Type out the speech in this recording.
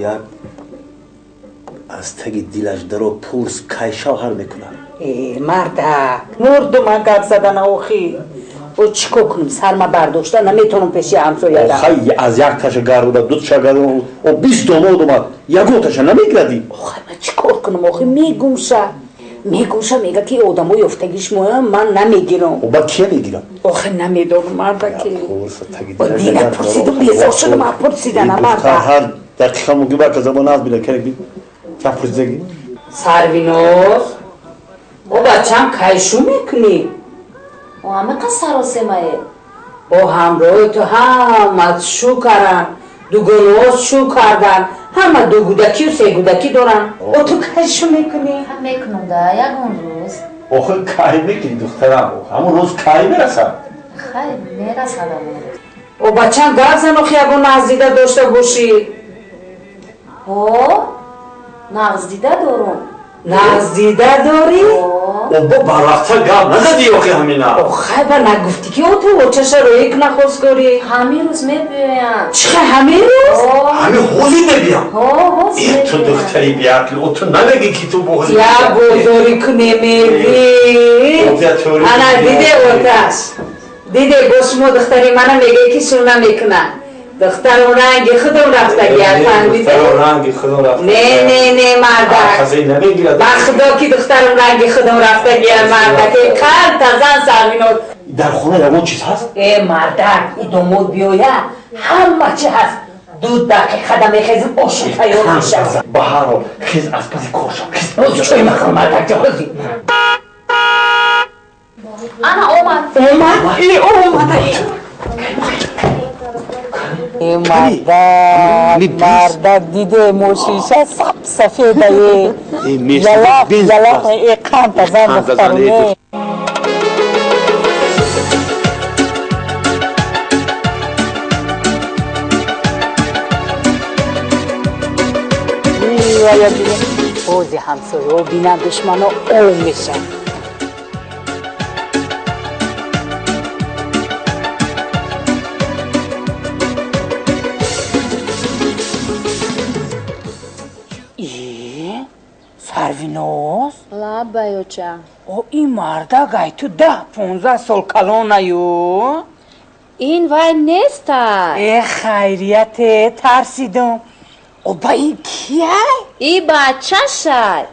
Як аз таги дилаш даро пурс, кай шавҳар мекунад? Э, мардак, мурдума гап задана охи. О, чӣ кор кунам, сарма бардошта наметавонам пеши ҳамсояда. Охай, аз як таша гардода, ду таша гардода, о, 20 домод омад, ягон таша намегирадӣ? Охай, ман чӣ кор кунам охи? Мегумша, мегумша, мега ки одамо ёфтагиш моям, ман намегирам. О, баъд кия мегирам? Охи, намедонам, мардаки. Пурса, таги О, дилаш дина дар пурсидум, даро. Безор шудам аз пурсидана, мардак. Ҳар дақиқа мумкин ба забон аз бина керак би як пурсидаги. Сарвиноз, о, бачам, кай шу мекунӣ? О, ҳамақа саросемае. Бо ҳамроҳи ту ҳама шу кардан, дугонаҳо шу кардан, ҳама дугудакию сегудакӣ доранд. О, ту кай шу мекунӣ? Ҳам мекунам да, ягон рӯз. Охир кай мекунӣ, духтарам? Ҳамон рӯз кай мерасад? Хайр, мерасад ҳамон рӯз. О, бачам, гап зан охи, ягон нағз дида дошта бошӣ. Ҳо, нағз дида дорум. Нағз дида дорӣ? Ҳо. О, бо барвақта гап назадӣ охи ҳамина. Охай, ба нагуфтӣ, ки о, ту очаша роӣ куна хостгорӣ. Ҳамин рӯз мебиёянд. Чӣ хел ҳамин рӯз? Ҳо. Ҳамин ҳозир мебиям? Ҳо, ҳозир Э, ту мебиёянд. духтари биақл, о, ту намегӣ, ки ту бо ҳозир Я бозорӣ кунемеви. Ана, диде, оташ диде, бо шумо духтари мана мегӯе, ки шу намекуна. Духтарам ранги худам рафтагия, фаҳмиде? Ранги худам рафта. Не, не, не, мардак. Казе намегирад. Ба худо, ки духтарам ранги худам рафтагия, мардак, қалта зан, Сарвиноз. Дар хона ягон чиз ҳаст? Э, мардак, и домод биёя, ҳама чи ҳаст. 2 дақиқада мехезим, ошу тайёр мешавад. Ба ҳар ҳол, хез, аз паси кор шав, хез. Чой махӯр, мардак, ҷоҳози. Ана омад. Омад, э, омада. Э, мардак, мардак, диде, мошиша сап сафедае, ялақ ялақ, э, қанта зан, духтаруне. Бози ҳамсояҳо бинанд, душмано ов мешаванд. Э, Сарвиноз! Лаббай, оча. О, ин мардак ай ту 10-15 сол калонаю. Ин вай нестай. Э, хайрияте, тарсидум. О, ба ин кияй? И бачашай.